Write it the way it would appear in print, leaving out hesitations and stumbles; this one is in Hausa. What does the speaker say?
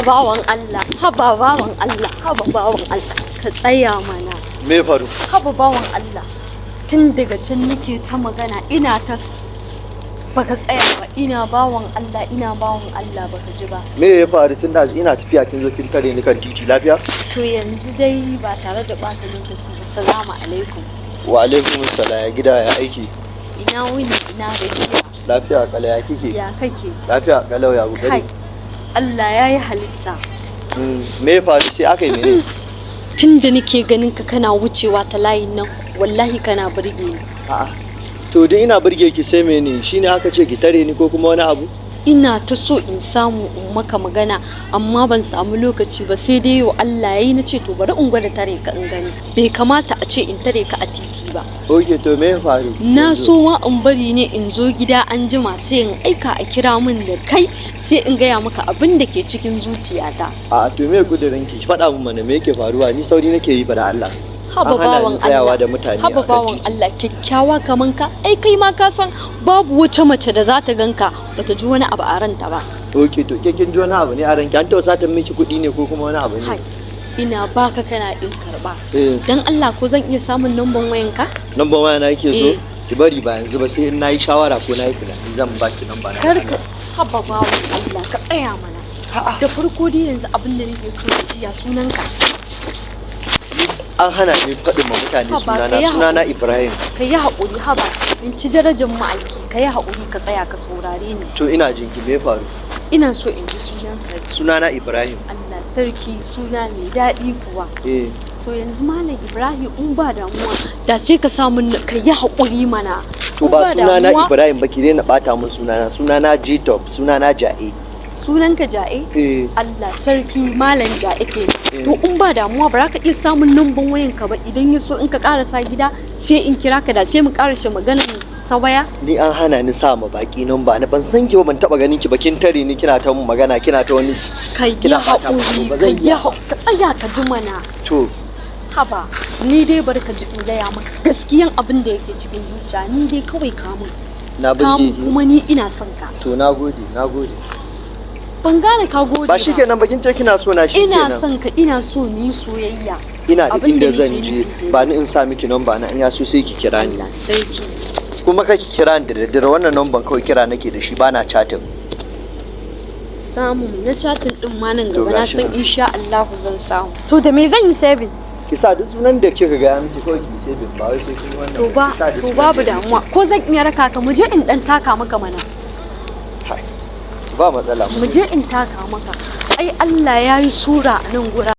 Bawan Allah, haba bawan Allah, haba bawan Allah, ka tsaya mana. Me ya faru? Haba bawan Allah, tun daga can nake ta magana, ina ta baka tsaya ba. Ina bawan Allah, ina bawan Allah, baka ji ba. Me ya faru? Tun da ina tafiya kin zo kin tare ni kan titi, lafiya? To, yanzu dai ba tare da ɓata lokaci ba, salamu alaikum. Wa alaikum salam. Ya gida, ya aiki? Ina wuni, ina gajiya? Lafiya kalau, ya kike? Ya kake? Lafiya kalau, ya Kai, kokari? Allah ya yi halitta. Me ya faru? Sai aka yi mene? Tun da nake ganin ka kana wucewa ta layin nan, wallahi kana burge ni. A'a, to dai ina burge ki, sai mene? Shine aka ce ki tare ni ko kuma wani abu? Ina ta so in samu in maka magana, amma ban samu lokaci ba, sai dai yau Allah yayi na ce to bari in gwada tare ka in gani. Bai kamata a ce in tare ka a titi ba. Okay, to me ya faru Na yanzu? so ma in bari ne in zo gida an jima, sai in aika a kira min da kai, sai in gaya maka abin da ke cikin zuciyata. A'a, to me kudirin ki? Ki faɗa min mana me yake faruwa. Ni sauri nake yi fa, da Allah. Haba An hana bawan ni tsayawa Allah da mutane haba akan bawan titi. Allah, kyakkyawa kaman ka, ai kai ma ka san babu wata mace da za ta ganka bata ji wani abu a ranta ba. Okay, to ke kin ji wani abu ne a ranki? An taɓa satan miki kuɗi ne ko kuma wani abu ne? Hai, ina baka kana in karba. Eh. Dan Allah, ko zan iya samun namban wayanka? Namban waya na yake so? Eh. Ki bari, ba yanzu ba, sai in nayi shawara ko nayi tunani zan baki namba na. Kar ka, haba bawan Allah, ka tsaya mana. Da farko dai yanzu abin da nake so in ji, ya sunanka? An hana ni faɗin ma mutane Haba, sunana. ka yi Sunana Ibrahim. Ka yi haƙuri, haba, in ci darajar ma'aiki, ka yi haƙuri ka tsaya ka saurare ni. To, ina jin ki, me ya faru? Ina so in ji sunanka. Sunana Ibrahim. Allah sarki, suna mai daɗi kuwa. Eh. To yanzu, Malam Ibrahim, in ba damuwa da sai ka samu, ka yi haƙuri mana. To In ba sunana damuwa, Ibrahim ba, ki daina bata mun sunana. Sunana J-Top, sunana Ja'e. Sunanka Ja'e? Eh. Allah sarki, Malam Ja'e ke. Eh. To, in ba damuwa, ba za ka iya samun namban wayanka ba? Idan ya so in ka karasa gida sai in kira ka, da sai mu karashe maganar ta waya. Ni an hana ni sa ma baki namba na. Ban san ki ba, ban taba ganin ki ba, kin tare ni kina ta mun magana, kina ta wani Ka yi kina bata mun haƙuri. ba Ka zan yi iya. ka tsaya ka ji mana. To. Haba, ni dai bari ka ji in gaya maka gaskiyan abin da yake cikin zuciya. Ni dai kawai kamun Na burge kamun ki? Kuma ni ina son ka. To, na gode, na gode. Ban gane ka gode. Ba shikenan ba? Kin ce kina so na, Ina shikenan. son ka, ina so mu yi soyayya. Ina da Abin da inda zan nake je. nufi kenan. Ba ni in sa miki namba na, in ya so sai ki kira ni. Allah sarki. Kuma kake kira ni da daddare. Wannan namban kawai kira nake da shi, bana chatting. Samu na chatting din ma nan To, gaba na gashi san nan. insha Allah zan samu. To, da me zan yi saving? Ki sa duk sunan da kika ga miki kawai ki saving, ba wai sai kin yi wannan To ba Ki sa duk to sunan babu da ya miki. damuwa. Ko zan iya raka ka? Mu je in dan taka maka mana. Hai, ba matsala. Mu je in taka maka. Ai Allah ya yi sura a nan gura.